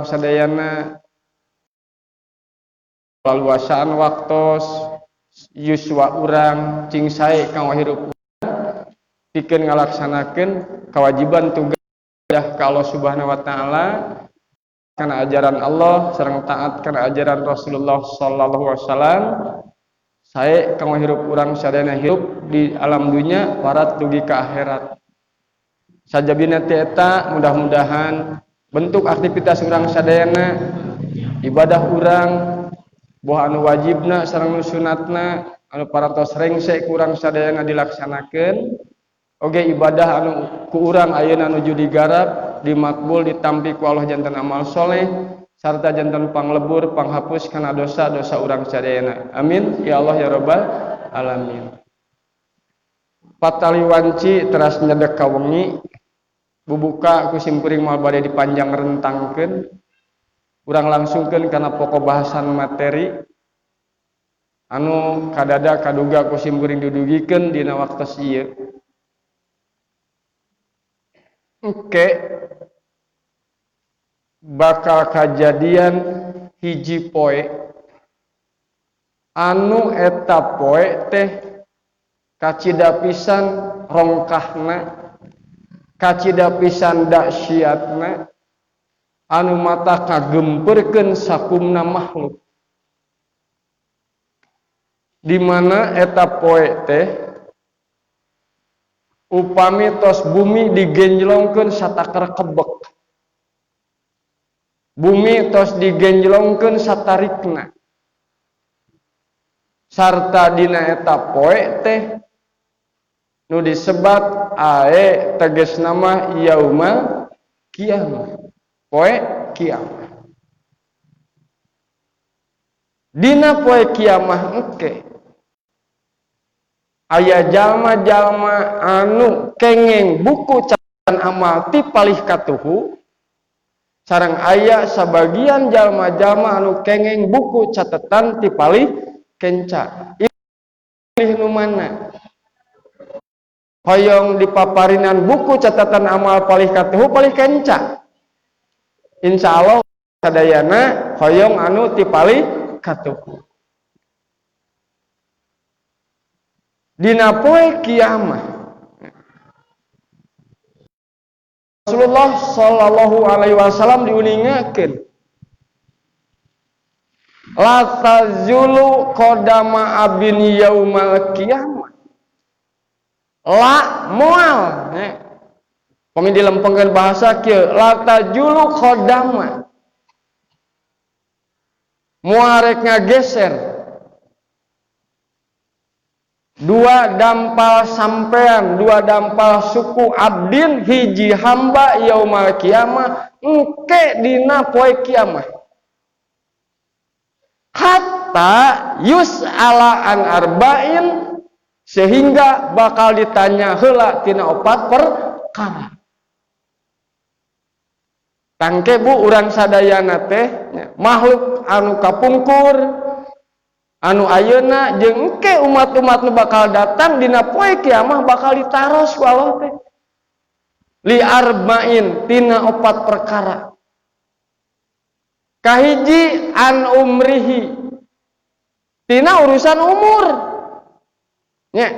Sadayana laluasaan waktos yuswa urang cing sae kanggo hirup pikeun ngalaksanakeun kewajiban tugas ka Allah Subhanahu wa taala, kana ajaran Allah sareng taat kana ajaran Rasulullah sallallahu alaihi wasallam. Sae kanggo hirup urang sadayana, hirup di alam dunya parat dugi ka akhirat. Sajabina ti eta, mudah-mudahan bentuk aktivitas urang sadayana, ibadah urang, boh anu wajibna sareng nu sunatna anu parantos rengse ku urang sadayana dilaksanakeun, oge ibadah anu ku urang ayeuna nuju digarap dimakbul, ditampi ku Allah janten amal soleh sarta janten panglebur, panghapus kana dosa-dosa urang sadayana. Amin ya Allah ya rabbal alamin. Patali wanci teras nyedek ka wengi, bubuka ku simkuring moal bade dipanjang rentangkeun. Urang langsungkeun kana pokok bahasan materi anu kadada kaduga ku simkuring didugikeun dina waktos ieu. Engke bakal kajadian hiji poe anu eta poe teh kacida pisan rongkahna, kacida pisan dahsyatna, anu mata kagemperkeun sakumna makhluk, di mana eta poe teh upami tos bumi digenjlongkeun sataker kebek, bumi tos digenjlongkeun satarikna, sarta dina eta poe teh nu disebat ae tegas nama yauma kiamah, poe kiamah. Dina poe kiamah engke aya jalma-jalma anu kengeng buku catatan amal ti palih katuhu, sareng aya sabagian jalma-jalma anu kengeng buku catatan ti palih kenca. Pilih nu mana? Hoyong dipaparinan buku catatan amal palih katuhu, palih kenca? Insya Allah sadayana hoyong anu ti palih katuhu. Dina poe kiamah Rasulullah sallallahu alaihi wasallam diuningakeun, la tazulu qadama abin yaumal kiamah. La moal pami dilempengkeun bahasa kieu, la tazulu qadama, moal rek ngageser dua dampal sampean, dua dampal suku abdin hiji hamba yaumal kiamah, engke dina poe kiamah, hatta yus'ala an arba'in, sehingga bakal ditanya heula tina opat perkara. Tangke bu, urang sadayana teh makhluk anu kapungkur, anu ayeuna, jeung engke umat-umat nu bakal datang, dina poe kiamah bakal ditaros ku Allah teh li arba'in, tina opat perkara. Kahiji, an umrihi, tina urusan umur nya,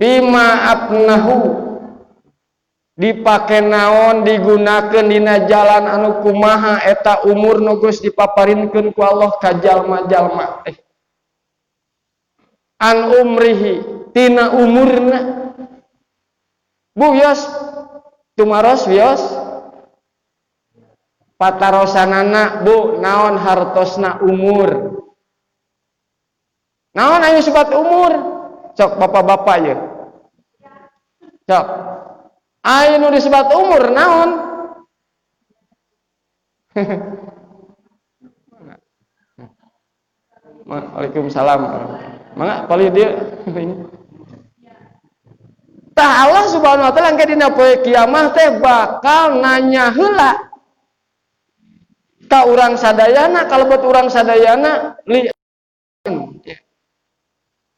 bima abnahu, dipake naon, digunakeun dina jalan anu kumaha eta umur nu geus dipaparinkeun ku Allah ka jalma-jalma teh. An umrihi, tina umurna. Bu, wios tumaros, wios patarosanana, Bu, naon hartosna umur? Naon anu sebat umur? Cok, bapak-bapak ya, cok, aya nu disebat umur naon? Waalaikumsalam. Mangga palih dia. Tah, Allah Subhanahu wa taala engke dina poe kiamah teh bakal nanya heula ka urang sadayana, kalebet urang sadayana li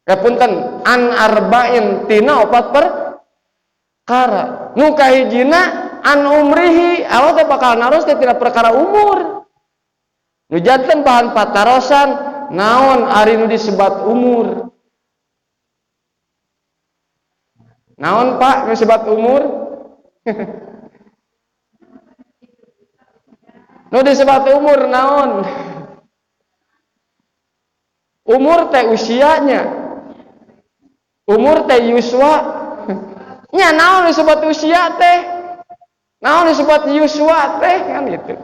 punten, an arba'in, tina opat perkara. Nu kahijina An umrihi, Allah teh bakal naros teh tina perkara umur. Nu janten bahan patarosan naon ari nu disebat umur? Naon Pak nu disebat umur? Nu disebat umur naon? Umur teh usianya. Umur teh yuswa. Nya naon disebut usia teh? Naon disebut yuswa teh kan gitu.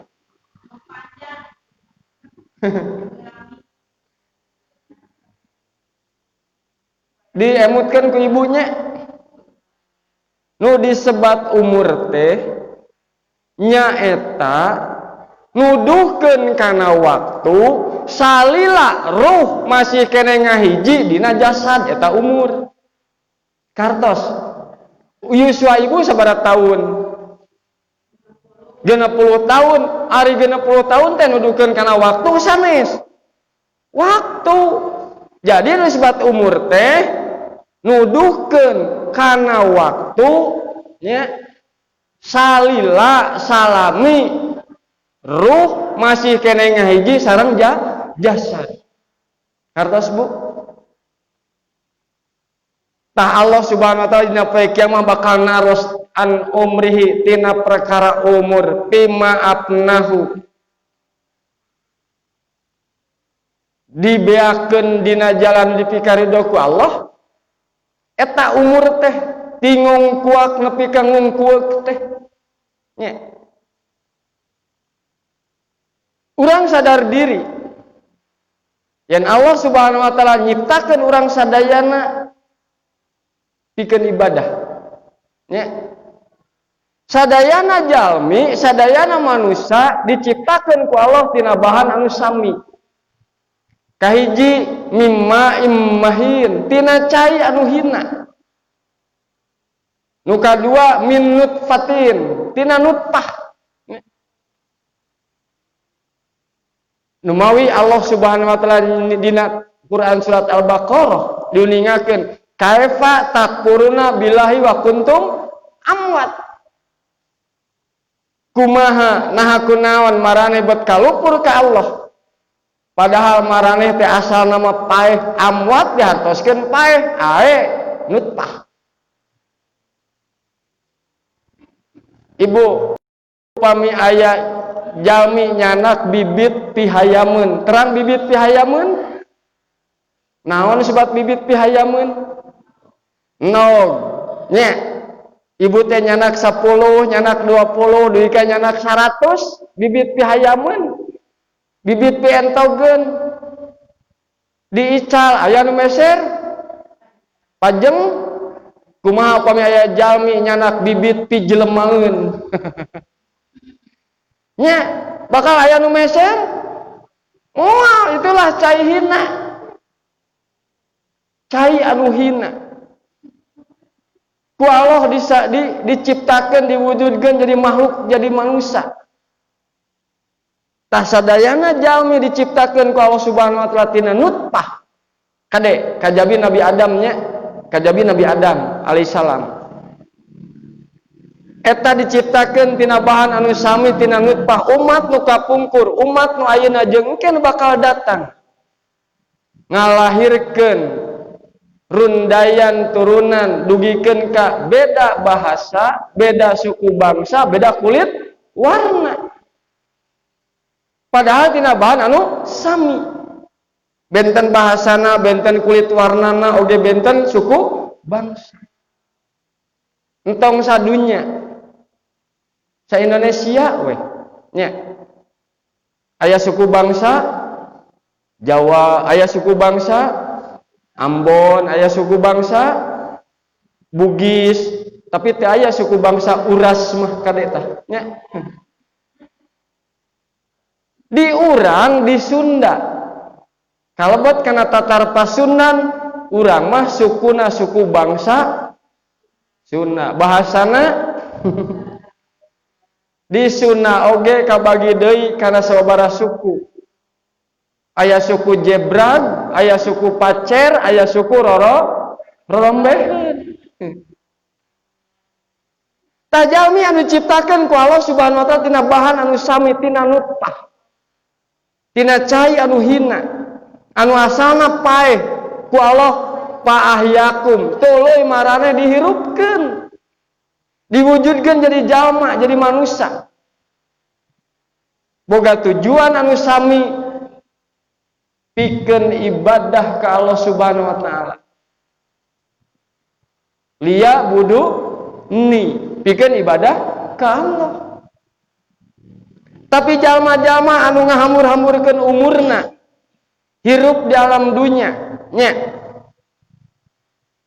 Diemutkeun ku ibunya. Nu disebat umur teh nyaeta nuduhkeun kana waktu salila ruh masih kene ngahiji dina jasad eta umur. Kartos yuswa ibu sabaraha tahun? 60 tahun. Ari 60 tahun teh nuduhkeun kana waktu sanes. Waktu. Jadi nu disebat umur teh nuduhkeun kana waktu nya salila salami ruh masih kene ngahiji sareng jasad. Kartos Bu? Tah Allah Subhanahu wa taala dina poe kiamat bakal naros an umrihi tina perkara umur pima abnahu dibeakeun dina jalan dipikarido ku Allah. Eta umur teh tingongkuak nepi ka ngungkueuk teh nya. Urang sadar diri yen Allah Subhanahu wa taala nyiptakeun urang sadayana pikeun ibadah nya. Sadayana jalmi, sadayana manusia diciptakeun ku Allah tina bahan anu sami. Kahiji mimma immahin, tina cai anu hina. Nu kadua min nutfatin, tina nutfah. Numawi Allah Subhanahu wa taala dina Quran surat Al-Baqarah diuningakeun kaifa takfuruna billahi wa kuntum amwat. Kumaha naha kunaon maraneh bet kalupur ka Allah. Padahal maraneh teh asal nama paeh amwat dihartoskeun paeh ae nutfah. Ibu upami aya jalmi nyanak bibit pihayameun, terang bibit pihayameun? Naon sebab bibit pihayameun? Nog nya. Ibu teh nyanak 10, nyanak 20, dugi ka nyanak 100, bibit pihayameun. Bibit pientogeun. Diical aya nu meser. Pajeng kumaha upami aya jalmi nyanak bibit pijelemaeun. Nya bakal aya nu meser? Moal, itulah cai hina. Cai anu hina. Ku Allah diciptakeun, diwujudkeun jadi makhluk, jadi manusia. Tah sadayana jalmi diciptakeun ku Allah Subhanahu wa taala tina nutfah. Kade kajabi Nabi Adam nya, kajabi Nabi Adam alaihissalam. Eta diciptakeun tina bahan anu sami tina nutfah, umat nu kapungkur, umat nu ayeuna jeung engke nu bakal datang. Ngalahirkeun rundayan turunan dugikeun ka beda bahasa, beda suku bangsa, beda kulit warna. Padahal tina bahan anu sami. Benten bahasana, benten kulit warnana, oge benten suku bangsa. Entong sadunya. Sa Indonesia weh nya. Aya suku bangsa Jawa, aya suku bangsa Ambon, aya suku bangsa Bugis, tapi teu aya suku bangsa Uras mah kade tah nya. Di urang di Sunda kalebet kana tatar Pasundan, urang mah sukuna suku bangsa Sunda, bahasana di Sunda oge kabagi deui kana sababaraha suku. Aya suku Jebrag, aya suku Pacer, aya suku Roro, Rorombeheun. Tah jalmi anu diciptakeun ku Allah Subhanahu wa taala tina bahan anu sami, tina nutfah, tina cai anu hina, anu asalna paeh ku Allah paahyakum, tuluy marane dihirupkeun, diwujudkeun jadi jalma, jadi manusia. Boga tujuan anu sami pikeun ibadah ka Allah Subhanahu wa taala. Liya budu ni, pikeun ibadah ka Allah. Tapi jalma-jalma anu ngahamur-hamurkeun umurna hirup di alam dunya nya,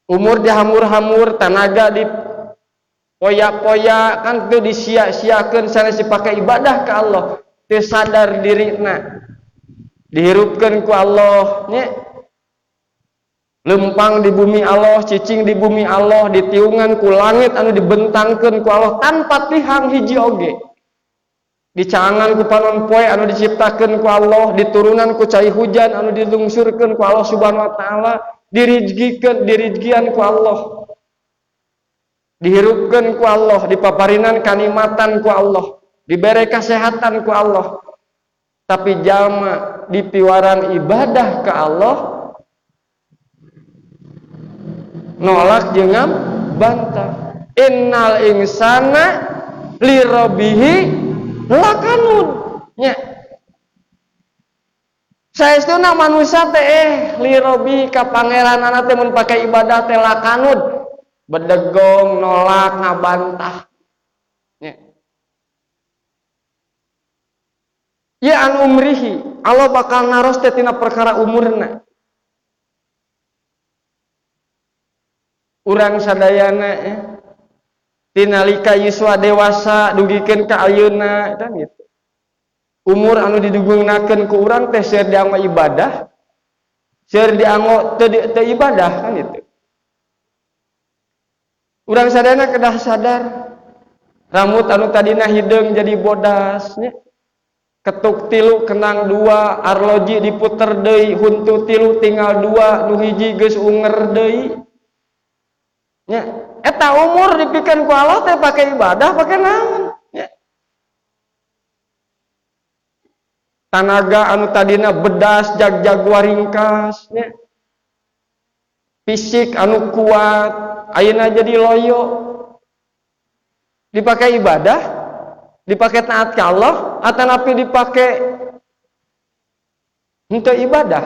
umur dihamur-hamur, tanaga di poya-poya kan teu disia-siakeun sanes dipake ibadah ka Allah, teu sadar dirina dihirupkeun ku Allah nya, lempang di bumi Allah, cicing di bumi Allah, ditiungan ku langit anu dibentangkeun ku Allah tanpa tihang hiji oge, dicangan ku panon poe anu diciptakeun ku Allah, diturunan ku cai hujan anu dilungsurkeun ku Allah Subhanahu wa taala, dirizkikeun, dirizkian ku Allah, dihirupkeun ku Allah, dipaparinan kanikmatan ku Allah, dibere kesehatan ku Allah. Tapi jalma dipiwaran ibadah ka Allah nolak jeung bantah. Innal insana lirabbihi lakanud nya. Saestuna manusia teh lirabbi ka pangeranana teh mun pake ibadah teh lakanud, bedegong, nolak, ngabantah nya. Ya an umrihi, Allah bakal naros teh tina perkara umurna. Urang sadayana ya, tinalika yuswa dewasa dugikeun ka ayeuna kan gitu. Umur anu didugungnakeun ku urang teh seueur dianggo ibadah, seueur dianggo teu ibadah kan gitu. Urang sadayana kedah sadar rambut anu tadina hideung jadi bodas nya. Ketuk tilu kenang dua, arloji diputer deui, huntu tilu tinggal dua, nu hiji geus unger deui. Nya, eta umur dipikeun ku Allah teh pake ibadah, pake naon? Nya. Tanaga anu tadina bedas jag-jag waringkas nya. Fisik anu kuat ayeuna jadi loyo. Dipakai ibadah, dipakai taat ka Allah, atanapi dipakai henteu ibadah.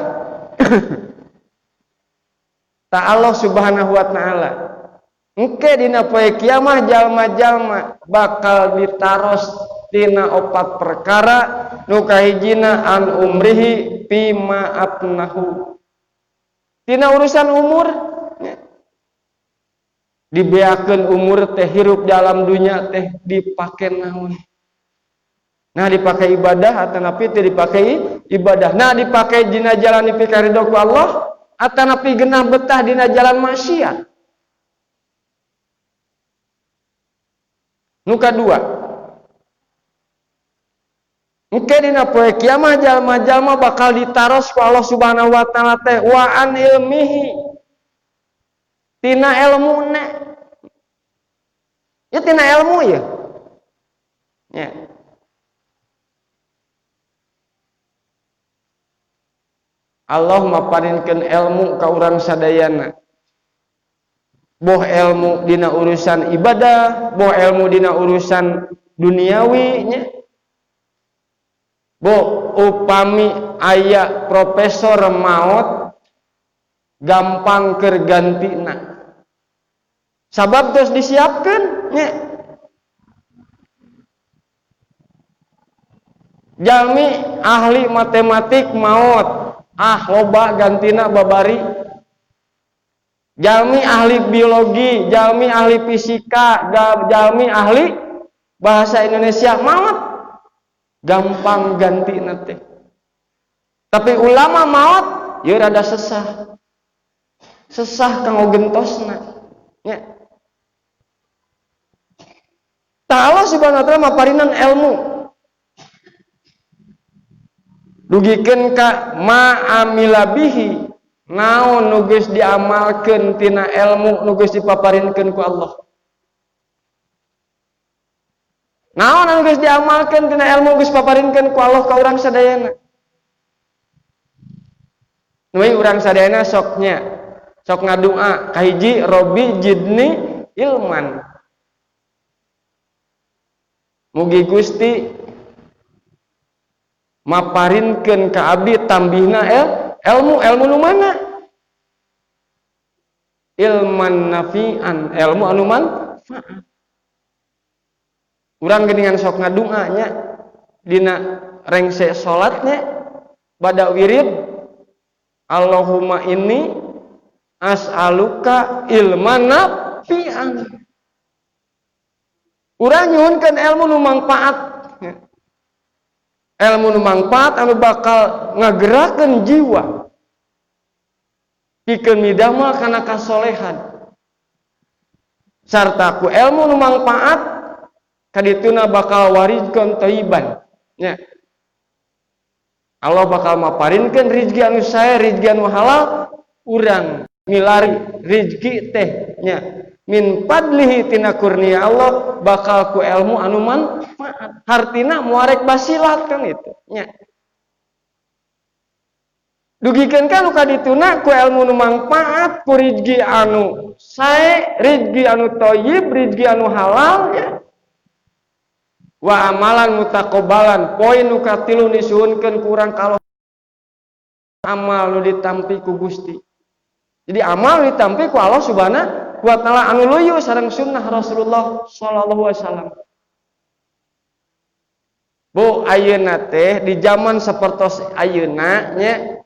Ta Allah Subhanahu wa taala. Engke dina poe kiamah jalma-jalma bakal ditaros tina opat perkara, nu kahijina an umrihi fima afnahu. Tina urusan umur nya. Dibeakeun umur teh hirup dalam dunya teh dipake naon? Nah dipake ibadah atanapi teu dipake ibadah. Nah dipake dina jalan dipikaridho ku Allah atanapi genah betah dina jalan maksiat. Nu kadua, engke dina poe kiamah jalma-jalma bakal ditaros ku Allah Subhanahu wa taala teh wa an ilmihi, tina elmuna. Ya tina elmu ya. Ya. Allah maparinkeun ilmu ka urang sadayana. Boh ilmu dina urusan ibadah, boh ilmu dina urusan duniawi nya. Boh upami aya profesor maot gampang keur gantina. Sabab terus disiapkeun nya. Jalmi ahli matematik maot, ah loba gantina babari. Jalmi ahli biologi, jalmi ahli fisika, jalmi ahli bahasa Indonesia maot, gampang ganti teh. Tapi ulama maot, ya rada sesah. Sesah kanggo gentosna. Nya. Ta Allah Subhanahu wa taala maparinan ilmu. Dugikeun ka ma'amila bihi, naon nu geus diamalkeun tina ilmu nu geus dipaparinkeun ku Allah. Naon anu geus diamalkeun tina ilmu geus paparinkeun ku Allah ka urang sadayana. Nuai urang sadayana soknya sok ngadua kahiji, "Robbi zidni ilman." Mugi Gusti maparinkeun ka abdi tambihna ilmu. Ilmu nu mana? Ilman nafi'an, ilmu anu manfaat. Urang geuningan sok ngadua nya dina rengse salatnya, bada wirid, "Allahumma inni as'aluka ilman nafi'an." Urang nyuhunkeun ilmu nu mangfaat, ilmu nu mangfaat anu bakal ngagerakeun jiwa pikeun midamel kana kasolehan, sarta ku ilmu nu mangfaat kadituna bakal warizqan thayyiban nya. Allah bakal maparinkeun rizki anu sae, rizki anu halal. Urang milari rizki teh nya min fadlihi, tina kurnia Allah, bakal ku ilmu anu manfaat. Hartina moal rek basilat kan itu nya. Dugikeun ka nu kadituna ku ilmu nu mangfaat, ku rizki anu sae, rizki anu thayyib, rizki anu halal ya. Wa amalan mutaqabbalan, poin nu katilu disuhunkeun ku urang kalau amal nu ditampi ku Gusti. Jadi amal ditampi ku Allah Subhanahu wa Taala anu luyu sareng sunnah Rasulullah sallallahu alaihi wasallam. Bu, ayeuna teh di zaman sapertos ayeuna nya,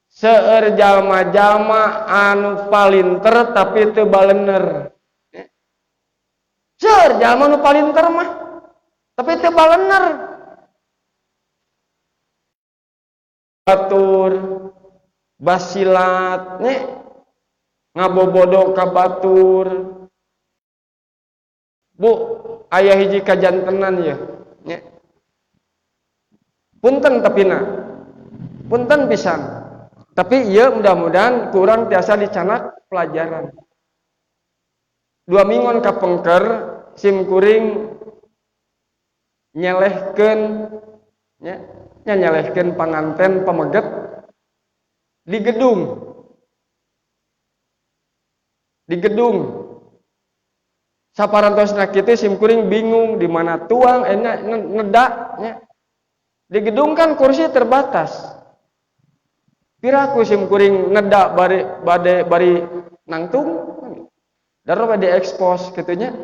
seueur jalma-jalma anu palinter tapi teu balener. Seueur jalma nu palinter mah tapi teu balener. Batur basilat nya, ngabobodo ka batur. Bu, aya hiji kajantenan ya nya. Punten tapi na, punten pisan, tapi iya, mudah-mudahan kurang tiasa dicanak pelajaran. 2 minggon kapengker sim kuring nyelehkeun nya, nya nyelehkeun panganten pameget di gedung. Di gedung saparantosna kitu sim kuring bingung di mana tuang enak nedak nya. Di gedung kan kursi terbatas. Piraku sim kuring nedak bari bade bari nangtung darah bade ekspos kitu nya,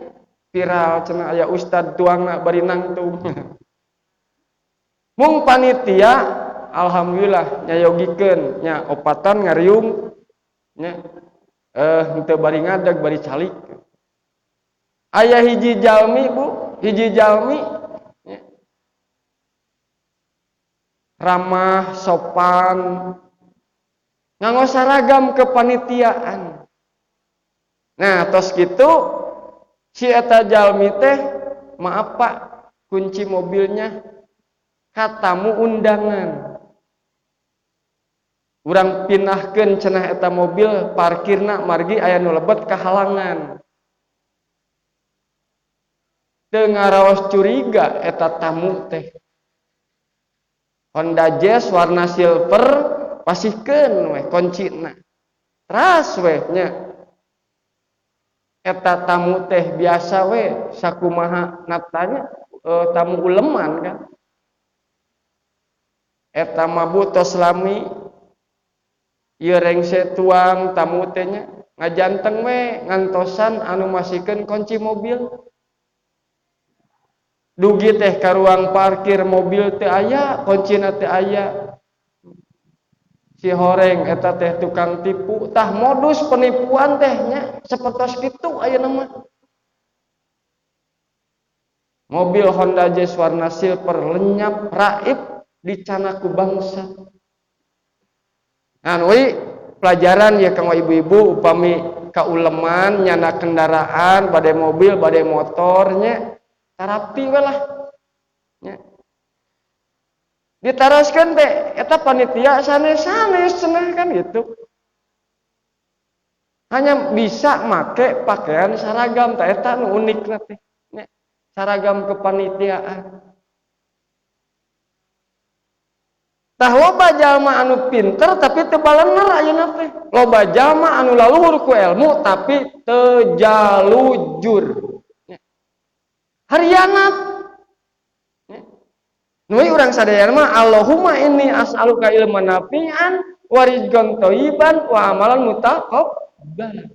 viral cenah aya ustad tuangna bari nangtung. Mung panitia alhamdulillah nyayogikeun nya, opatan ngariung nya, henteu bari ngadeg, bari calik. Aya hiji jalmi, Bu, hiji jalmi nya, ramah sopan, nganggo seragam kepanitiaan. Nah, tos gitu si eta jalmi teh, "Maaf, Pak, kunci mobilnya," ka tamu undangan. "Urang pindahkeun cenah eta mobil parkirna, margi aya nu lebet kahalangan." Teu ngaraos curiga eta tamu teh. Honda Jazz warna silver, pasihkeun we kuncina. Teras we nya. Eta tamu teh biasa we sakumaha natanya, tamu uleman kan. Eta mah, Bu, tos lami ieu rengse tuang tamu teh nya, ngajanteng we ngantosan anu masihkeun kunci mobil. Dugi teh ka ruang parkir, mobil teu aya, kuncina teu aya. Si horeng eta teh tukang tipu. Tah, modus penipuan teh nya sapertos kitu ayeuna mah. Mobil Honda Jazz warna silver lenyap raib dicanak ku bangsa. Nah, we pelajaran ya kanggo ibu-ibu, upami kauleman nyana kendaraan, bade mobil bade motornya, tarapi we lah nya. Ditaroskeun teh eta panitia sanes-sanes cenah kan gitu, hanya bisa make pakaian seragam. Tah, eta nu unik teh nya. Seragam kepanitiaan. Tah loba jalma anu pinter tapi teu balener ayeuna teh. Loba jalma anu laluhur ku ilmu tapi teu jalujur. Harianat. Nu urang sadayana mah Allahumma inni as'aluka ilman nafi'an wa rizqan thayyiban wa amalan mutaqabbalan.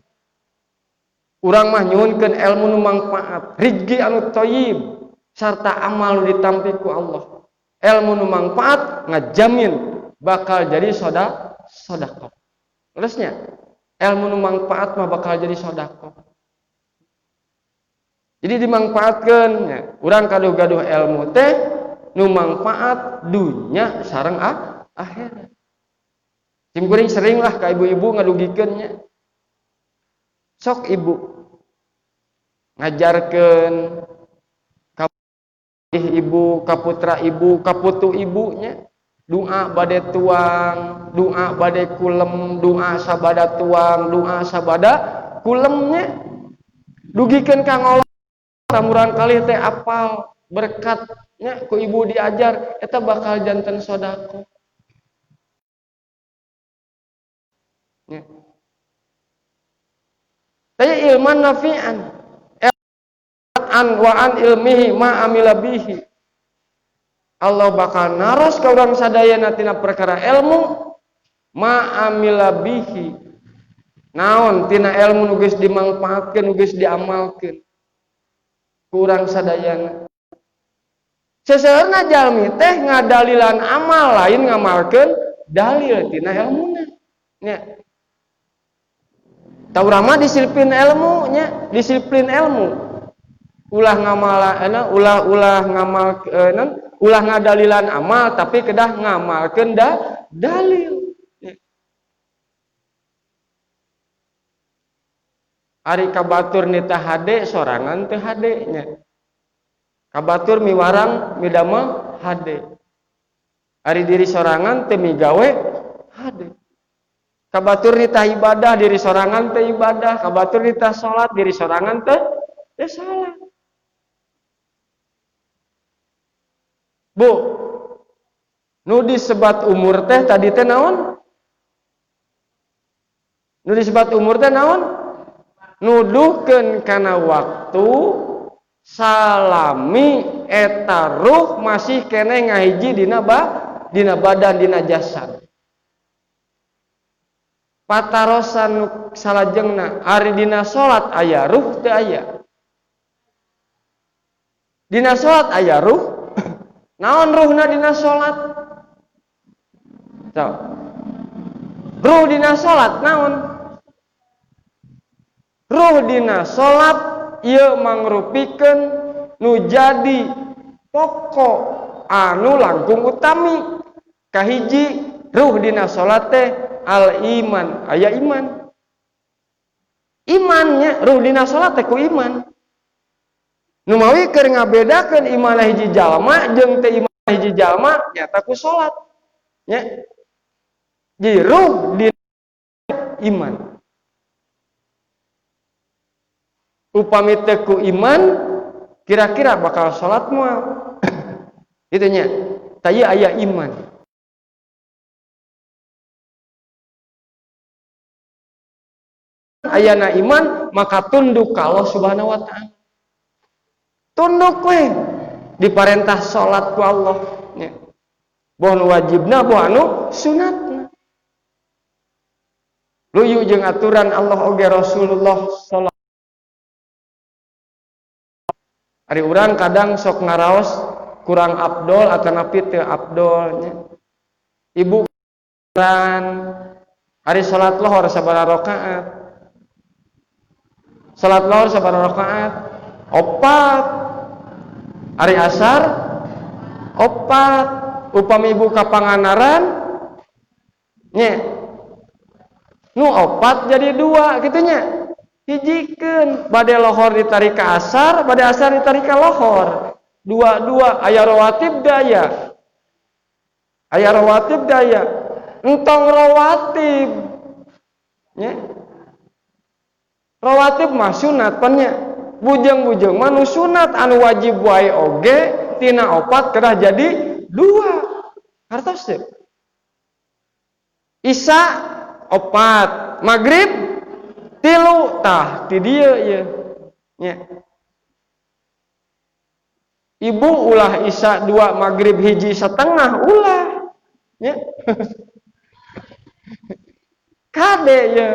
Urang mah nyuhunkeun ilmu nu mangfaat, rizki anu thayyib sarta amal nu ditampi ku Allah. Ilmu nu mangfaat ngajamin bakal jadi sedekah. Terusnya ilmu nu mangfaat mah bakal jadi sedekah. Jadi dimangfaatkeun nya. Urang gaduh-gaduh ilmu teh nu mangfaat dunya sareng akhirat. Sim kuring sering lah ka ibu-ibu ngadugikeun nya. Sok ibu ngajarkeun ka ibu, ka putra ibu, ka putu ibunya, doa bade tuang, doa bade kulem, doa sabada tuang, doa sabada kulemnya. Dugikeun ka ngolot murang kali teh apal berkatnya ku ibu diajar eta bakal janten sedekah. Nya. Taya ilman nafi'an an wa an ilmihi ma amila bihi. Allah bakal naros ka urang sadayana tina perkara ilmu ma amila bihi. Naon tina ilmu nu geus dimangfaatkeun, nu geus diamalkeun ku urang sadayana. Seseueurna jalmi teh ngadalilan amal lain ngamalkeun dalil tina ilmuna. Nya. Tah urang mah disiplin ilmu nya, disiplin ilmu. Ulah ngamala, ulah ulah ngamal, ulah ngadalilan amal tapi kedah ngamalkeun dalil. Ari kabatur nita hade sorangan teu hade nya. Kabatur miwarang midamel hade. Ari diri sorangan teu migawe hade. Kabatur nita ibadah diri sorangan teu ibadah, kabatur nita salat diri sorangan teu salat. Bu, nu disebat umur teh tadi teh naon? Nu disebat umur teh naon? Nuduhkeun kana waktu salami eta ruh masih keneh ngahiji dina dina badan dina jasad. Patarosan nu salajengna ari dina salat aya ruh teu aya? Dina salat aya ruh? Naon ruhna dina salat? Tau. Ruh dina salat naon? Ruh dina salat ieu mangrupikeun nu jadi pokok anu langkung utami. Kahiji ruh dina salat teh al iman, aya iman. Imannya ruh dina salat teh ku iman. Nu mawi keur ngabedakeun iman hiji jalma jeung teu iman hiji jalma nyata ku salat. Nya. Jadi ruh dina iman. Upami teu ku iman kira-kira bakal salat moal. Kitu nya. Tah ieu aya iman. Ayana iman maka tunduk ka Allah Subhanahu wa taala. Tunduk we diparentah salat ku Allah nya. Boh nu wajibna boh anu sunatna. Luyu jeung aturan Allah oge Rasulullah sallallahu. Ari urang kadang sok ngaraos kurang abdol atanapi teu abdol nya. Ibu ran ari salat lohor sabaraha rakaat? Salat lohor sabaraha rakaat? Opat. Ari asar opat. Upami ibu ka Pangandaran nya nu opat jadi dua kitu nya. Hijikeun bade lohor ditarik ka asar, bade asar ditarik ka lohor. Dua-dua aya rawatib daya. Aya rawatib daya. Entong rawatib nya. Rawatib mah sunat pan nya. Bujeng-bujeng mah nu sunat, anu wajib wae oge tina 4 kedah jadi 2. Hartos teu? Isya 4, maghrib 3, tah ti dieu ieu. Nya. Ibu ulah isya 2 maghrib 1,5 ulah. Nya. Kade ya.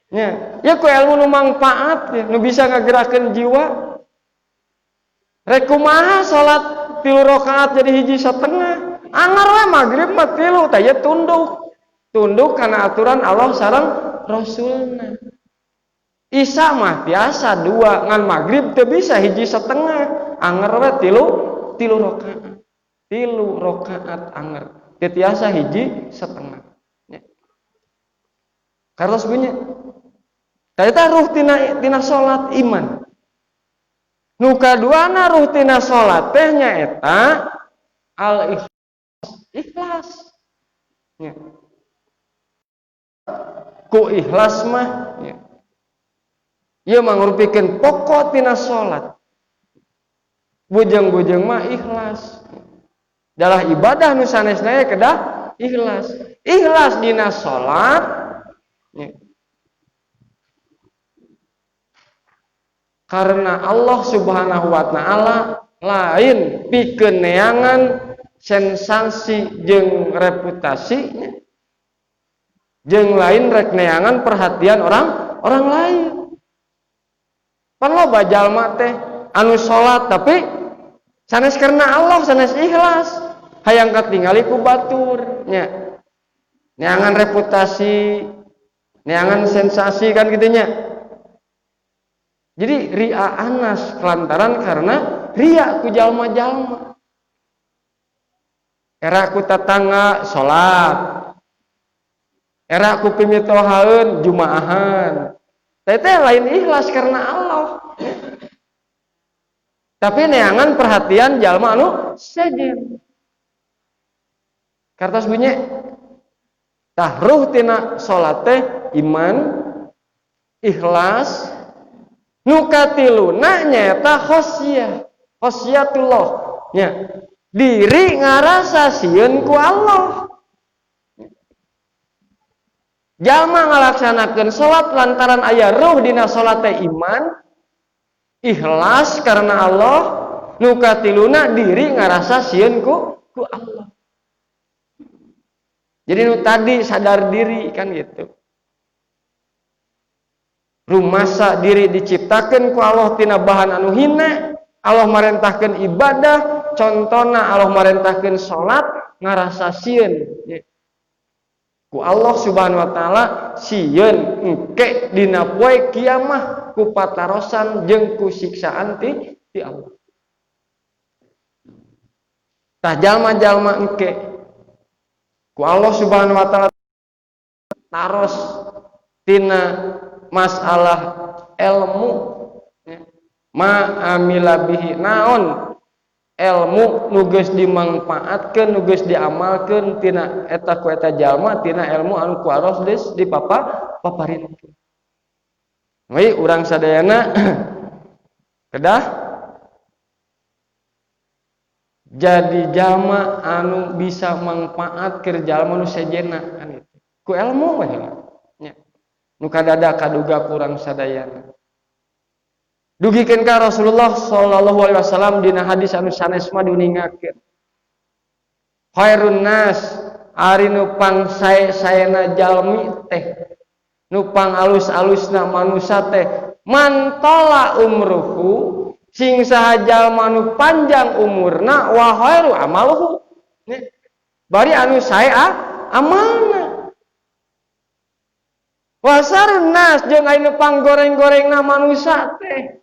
Nya, ya ku ilmu nu mangfaat ya, nu bisa ngagerakeun jiwa. Rek kumaha salat 3 rakaat jadi 1,5. Angar we maghrib mah 3, tah ieu tunduk. Tunduk kana aturan Allah sareng Rasulna. Isya mah biasa 2, ngan maghrib teu bisa 1,5. Anger we 3 rakaat. 3 rakaat anger. Teu tiasa 1,5. Nya. Kartos bunyi. Tah eta ruh tina salat iman. Nu kaduana ruh tina salat teh nyaeta al ikhlas. Ikhlas. Nya. Ku ikhlas mah nya. Ieu mangrupikeun pokok tina salat. Bujeng-bujeng mah ikhlas. Dalah ibadah nu sanesna kedah ikhlas. Ikhlas dina salat nya. Karena Allah Subhanahu wa taala lain pikeun neangan sensasi jeung reputasi nya. Jeung lain rek neangan perhatian orang lain. Pan loba jalma teh anu salat tapi sanes karena Allah, sanes ikhlas. Hayang katingali ku batur nya. Neangan reputasi, neangan sensasi kan kitu nya. Jadi ria anas lantaran karena ria ku jalma-jalma. Era ku tetangga salat. Era ku pimitohaeun jumaahan. Teh lain ikhlas karena Allah. Tapi neangan perhatian jalma anu sejen. Kartos bunyi. Tah ruh tina salat teh iman, ikhlas, nu katiluna nyaeta khosyah, khosyatullah nya. Diri ngarasa sieun ku Allah. Jalma ngalaksanakeun salat lantaran aya ruh dina salat teh iman, ikhlas karena Allah, nu katiluna diri ngarasa sieun ku Allah. Jadi nu tadi sadar diri kan gitu. Rumasa diri diciptakan ku Allah tina bahan anu hina, Allah marentahkeun ibadah, contona Allah marentahkeun salat, ngarasa sieun ku Allah Subhanahu wa taala, sieun engke dina poe kiamah ku patarosan jeung ku siksaan ti Allah. Tah jalma-jalma engke ku Allah Subhanahu wa taala taros tina masalah ilmu, ma amila bihi, naon ilmu nu geus dimangfaatkeun, nu geus diamalkeun tina eta ku eta jalma, tina ilmu anu ku Allah geus dipaparinkeun. We urang sadayana kedah jadi jalma anu bisa mangfaat keur jalma nu sejenna kan itu ku ilmu we nya. Nu kadada kaduga kurang sadayana. Dugikeun ka Rasulullah sallallahu alaihi wasallam dina hadis anu sanes mah diuningakeun. Khairun nas ari nu pangsae-saena jalmi teh, nu pangalus-alusna manusa teh, man tola umruhu, sing saha jalma nu panjang umurna, wa khairu amaluhu. Bari anu sae amalna. Wasarun nas jeung aya nu panggoreng-gorengna manusa teh,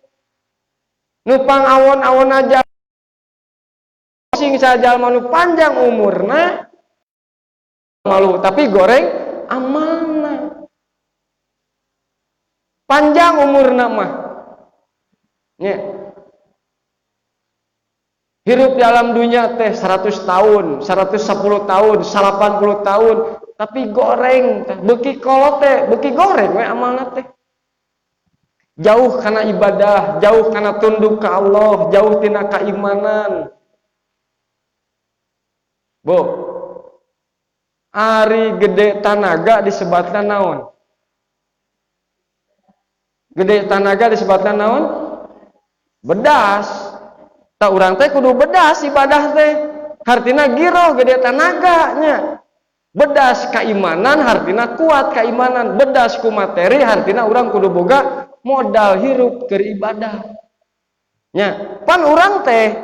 nu pangawon-awon aja, sing saha jalma nu panjang umurna malu tapi goreng amalna. Panjang umurna mah nya, hirup dalam dunia teh 100 tahun, 110 tahun, 80 tahun, tapi goreng teh, beuki kolot teh, beuki goreng we amalna teh. Jauh karena ibadah, jauh karena tunduk ke Allah, jauh tina keimanan. Bu, ari gede tanaga disebatkan naon? Gede tanaga disebatkan naon? Bedas. Tah, urang teh kudu bedas ibadah teh. Hartina giroh, gede tanaganya. Bedas keimanan hartina kuat keimanan, bedas ku materi hartina urang kudu boga modal hirup ke ibadah. Nya, pan urang teh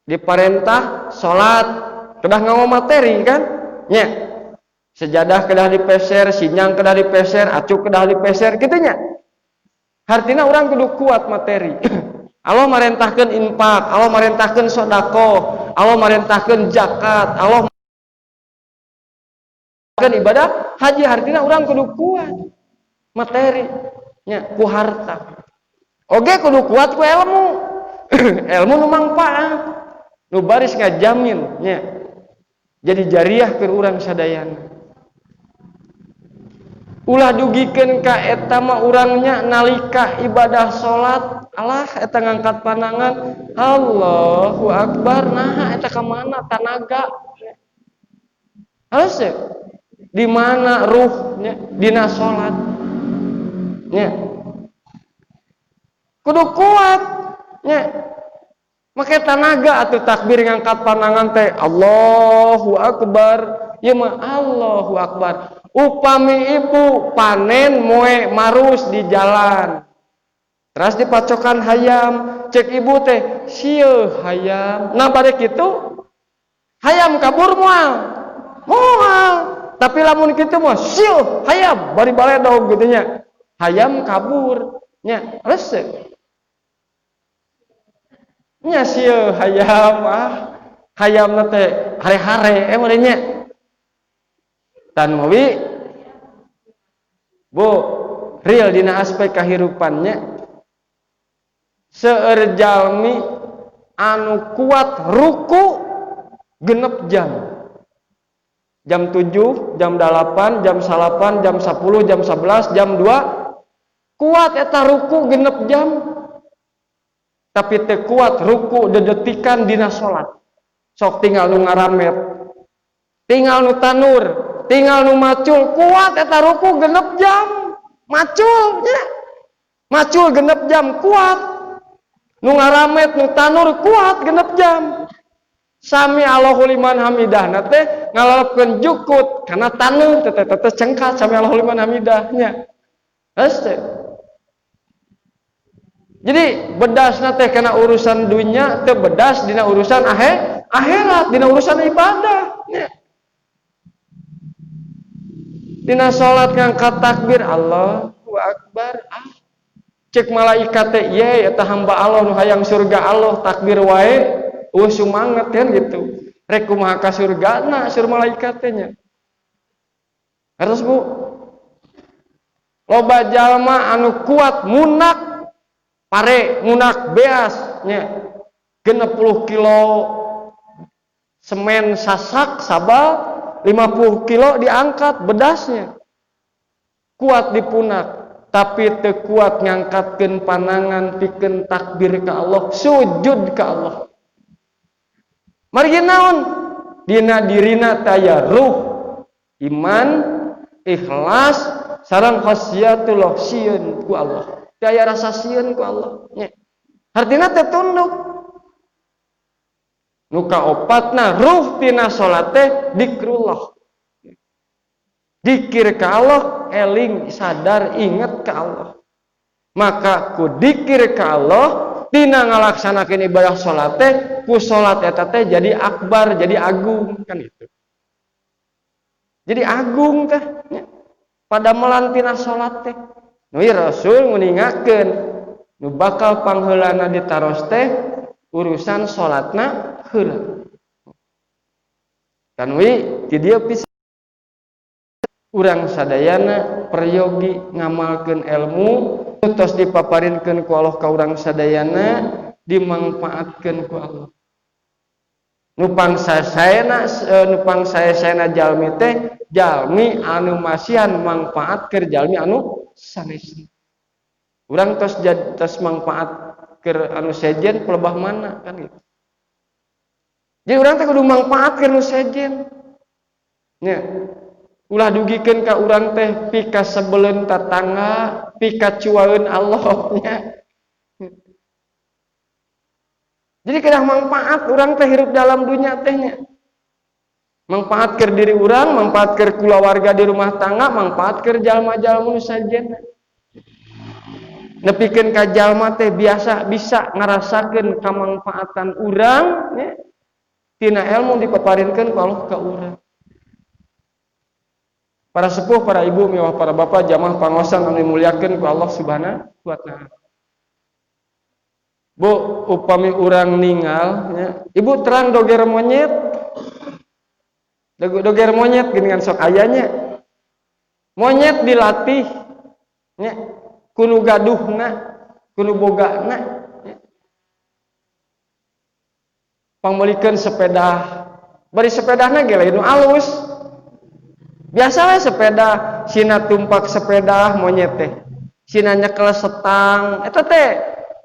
diparentah salat kedah nganggo materi, kan? Nya. Sejadah kedah dipeser, sinyang kedah dipeser, acuk kedah dipeser, kitu nya. Artinya urang kudu kuat materi. Allah merintahkan infak, Allah merintahkan sodakoh, Allah merintahkan zakat, Allah merintahkan ibadah haji, artinya urang kudu kuat materi nya, ku harta. Oke, kudu kuat ku ilmu. Ilmu nu mangfaat. Nu baris ngajamin nya. Jadi jariah ke urang sadayana. Ulah dugikeun ka eta mah urangnya nalika ibadah salat, alah, eta ngangkat pandangan, Allahu akbar, nah eta ka mana tanaga? Halus ya? Di mana ruhnya dina salat? Nya. Kudu kuat nya. Make tanaga atuh takbir, ngangkat pandangan teh Allahu akbar. Ieu mah Allahu akbar. Upami ibu panen moe marus di jalan, terus dipacokan hayam, cek ibu teh, "Sieu hayam." Nah, bade kitu hayam kabur moal? Moal. Tapi lamun kitu mah, "Sieu hayam," bari baledog gitu nya, hayam kabur nya. Resep nya, "Sieu hayam." Ah, hayam teh hare-hare meureun nya. Tanwi, Bu, real dina aspek kehidupannya, seueur jalmi anu kuat ruku 6 jam, jam 7, jam 8, jam 9, jam 10, jam 11, jam 2, kuat eta ruku 6 jam, tapi teu kuat ruku dedetikan dina salat. Sok tinggal nu ngaramet, tinggal nu tanur, tinggal nu macul, kuat eta ruku 6 jam, macul nya, macul 6 jam kuat, nu ngaramet, nu tanur kuat 6 jam. Sami Allahu liman hamidah na teh ngalalepkeun jukut karena taneuh teh teh cengkat sami Allahu liman hamidah nya. Hese. Jadi bedasna teh kana urusan dunia, teh bedas dina urusan akhirat, dina urusan ibadah nya. Dina salat ngangkat takbir Allahu akbar, ah, cek malaikat teh, "Ye, eta hamba Allah nu hayang surga Allah, takbir wae eueuh sumanget," kan gitu. Rek kumaha ka surgana, sur malaikat teh nya. Harus, Bu, loba jalma anu kuat munak pare, munak beas nya, 60 kilo semen sasak sabal 50 kilo diangkat, bedasnya kuat dipunak, tapi teu kuat ngangkatkeun panangan pikeun takbir ke Allah, sujud ke Allah. Margi naon? Dina dirina taya ruh iman, ikhlas, sareng khasyatullah, sieun ku Allah. Daya rasa sieun ku Allah nya. Artinya teh tunduk. Nu kaopatna, ruh tina salat teh dikrullah, dikir ke Allah, eling, sadar, inget ke Allah. Maka ku dikir ke Allah tina ngalaksanakeun ibadah salat teh, ku salat eta teh jadi akbar, jadi agung, kan itu. Jadi agung teh nya. Pada melantina salat teh nu Rasul nguningakeun nu bakal pangheulana ditaros teh urusan salatna heula. Kan wi ti dieu pisan urang sadayana peryogi ngamalkeun ilmu tos dipaparinkeun ku Allah ka urang sadayana, dimangfaatkeun ku Allah. Nu pangsaena jalmi teh jalmi anu masihan mangfaat keur jalmi anu sanesna. Urang tos tos mangfaat keur anu sejen pelebah mana kan gitu. Jadi urang teh kudu mangfaat keur nu sejen. Nya. Ulah dugikeun ka urang teh pikasebeleun tatangga, pikacuaeun Allah nya. Jadi kedah mangfaat urang teh hirup dalam dunia teh nya. Mangfaat keur diri urang, mangfaat keur kulawarga di rumah tangga, mangfaat keur jalma-jalma nu sajenna. Nepikeun ka jalma teh biasa bisa ngarasakeun kamangfaatan urang nya tina ilmu dipaparinkeun ku Allah ka urang. Para sepuh, para ibu, miwah para bapak, jamaah pangosan anu dimuliakeun ku Allah Subhanahu wa taala. Bu, upami urang ningal nya, ibu terang doger monyet. Doger monyet geuningan sok aya nya. Monyet dilatih nya ku nu gaduhna, ku nu bogana nya. Pangmeulikeun sepeda. Bari sepedahna ge lain nu alus. Biasa we sepeda, sina tumpak sepeda monyet teh. Sina nyekel setang, eta teh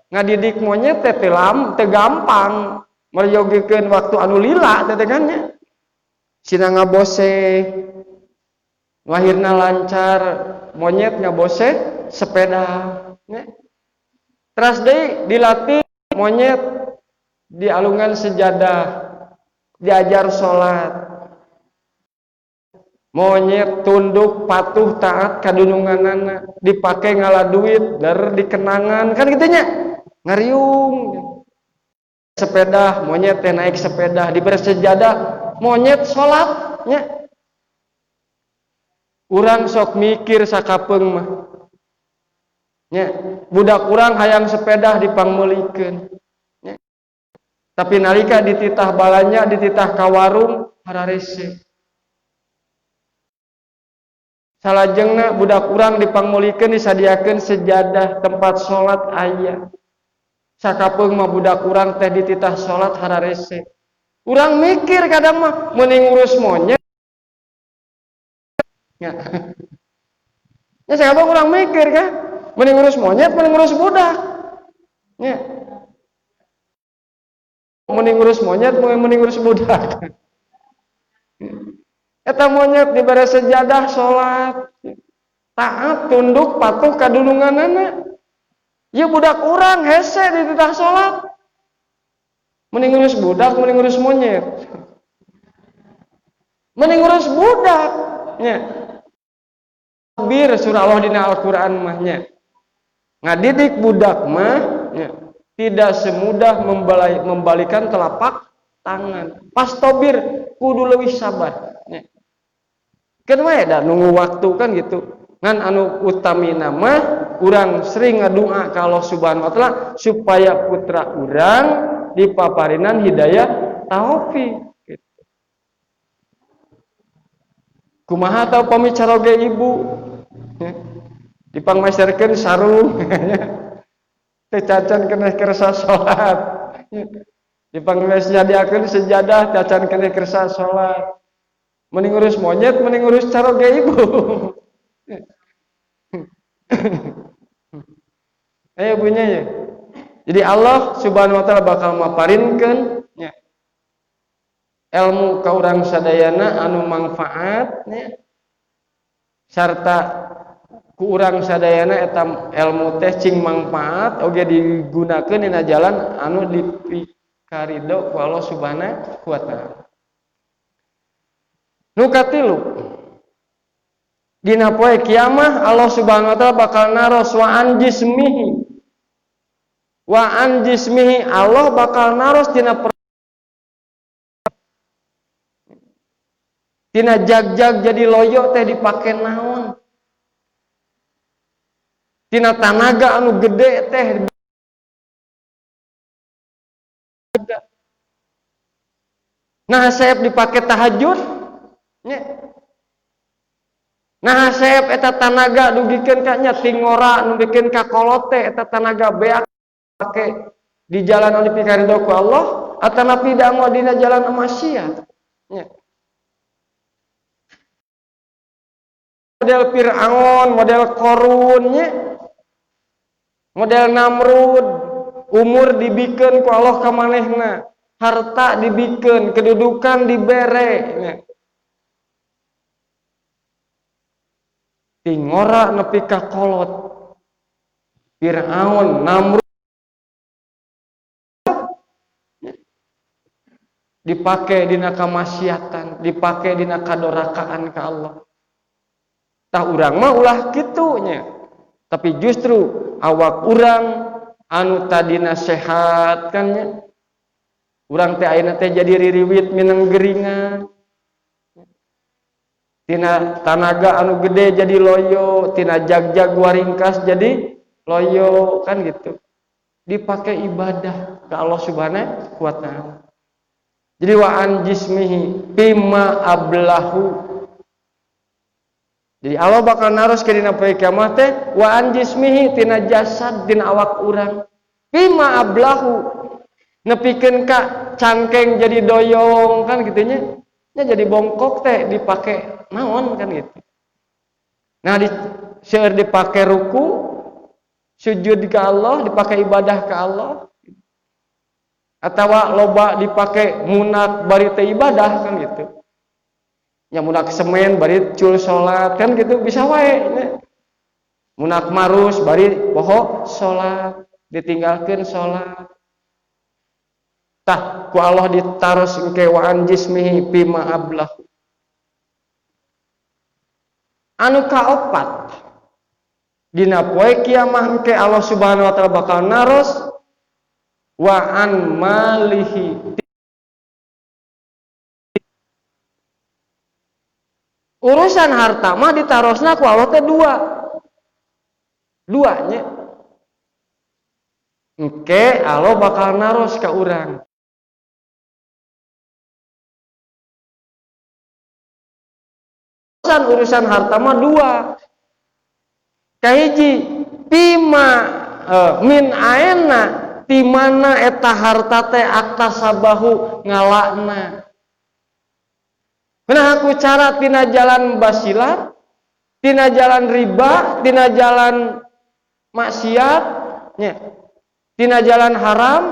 ngadidik monyet teh teu gampang. Meryogikeun waktu anu lila teh kan nya. Sina ngabose, lahirna lancar, monyet ngabose sepeda nya. Teras deui dilatih monyet dialungan sejadah, diajar salat. Monyet tunduk patuh taat kadununganana, dipake ngala duit der dikenangan kan kitu nya. Ngariung sepeda, monyet teh naik sepeda, diberi sejadah, monyet salat nya. Urang sok mikir sakapeung mah nya, budak urang hayang sepeda dipangmeulikeun nya. Tapi nalika dititah balanja, dititah ka warung, hararese. Salajengna budak urang dipangmeulikeun, disadiakeun sejadah, tempat salat aya. Sakapeung mah budak urang teh dititah salat hararese. Urang mikir kadang mah mending ngurus monyet. Ya. Ya sakapeung urang mikir kan, mending ngurus monyet, mending ngurus budak. Ya. Mending ngurus monyet, mending ngurus budak. Eta monyet dibere sejadah salat, taat, tunduk, patuh kadulunganana. Ya budak urang hese dititah salat. Mending ngurus budak, mending ngurus monyet. Mending ngurus budak nya. Bir surah Allah dina Al-Qur'an mah nya. Ngadidik budak mah nya, tidak semudah membalikan telapak tangan. Pastobir kudu leuwih sabar nya. Kan wae da nunggu waktu kan gitu. Ngan anu utamina mah urang sering ngadua ka Allah Subhanahu wa taala supaya putra urang dipaparinan hidayah taufik gitu. Kumaha tau pami caroge ibu ya. Dipangmeserkeun sarung teu cacan keneh kersa salat. Dipangmes nyadiakeun sejadah cacan keneh kersa salat. Mending ngurus monyet, mending ngurus caroge ibu. Ayo punya ya. Jadi Allah Subhanahu wa taala bakal maparinkeun nya ilmu ka urang sadayana anu mangfaat nya, sarta ku urang sadayana eta ilmu teh cing mangfaat oge digunakeun dina jalan anu dipikarido ku Allah Subhanahu wa taala. Nu katilu, dina poe kiamah Allah Subhanahu wa taala bakal naros wa an jismihi. Wa an jismihi, Allah bakal naros tina jag-jag jadi loyo teh dipake naon. Tina tanaga anu gede teh. Nah, sayap dipake tahajud nya. Nah, sayap eta tanaga dugikeun ka nya tingora dugikeun ka kolote eta tanaga beak pake di jalan anu dipikarido ku Allah atanapi dango dina jalan maksiat nya. Model Fir'aun, model Qarun nya. Model Namrud, umur dibikeun ku Allah ka manehna, harta dibikeun, kedudukan dibere nya. Tingora nepi ka kolot. Fir'aun, Namrud dipake dina kamaksiatan, dipake dina kadorakaan ka Allah. Tah urang mah ulah kitu nya. Tapi justru awak urang anu tadina sehat kan nya. Urang teh ayeuna teh jadi ririwit mineng geringan. Tina tanaga anu gede jadi loyo, tina jag-jag waringkas jadi loyo kan gitu. Dipakai ibadah ke Allah Subhanahu wa taala. Jadi wa an jismihi bima ablahu. Jadi Allah bakal naros ke dina poe kiamat teh wa an jismihi tina jasad tina awak urang. Bima ablahu nepikeun ka cangkeng jadi doyong kan gitu nya. Nya jadi bongkok teh dipake naon kan gitu. Nah di seueur dipake ruku, sujud ke Allah, dipake ibadah ke Allah. Atawa loba dipake munak bari teh ibadah kan gitu. Nya munak semen bari cul salat kan gitu bisa wae nya. Munak marus bari poho salat, ditinggalkeun salat. Tah ku Allah ditaros engke wa an jismihi bima ablahu. Anu kaopat dina poe kiamah engke Allah Subhanahu wa taala bakal naros wa an malihi. Urusan harta mah ditarosna ku Allah teh dua. Duanya. Engke Allah bakal naros ka urang. Urusan harta mah dua. Kahiji pima min aena ti mana eta harta teh aktasabahu ngalakna. Nah aku cara tina jalan basilat, tina jalan riba, tina jalan maksiat, nya, tina jalan haram.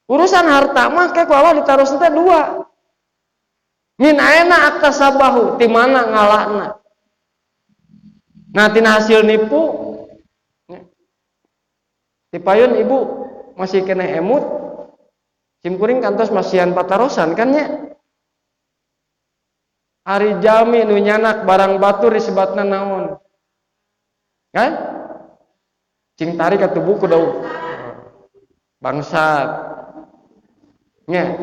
Urusan harta mah kayak ku Allah ditaruh teh dua. Min aena aktasabahu, ti mana ngalakna. Nah tina hasil nipu, nya. Tipayun ibu masih kena emut, simkuring kantos masihan patarosan kan nya. Ari jami nu nyanak barang batur disebatna naon? Kan? Cing tarik atuh buku dau. Bangsat. Nya.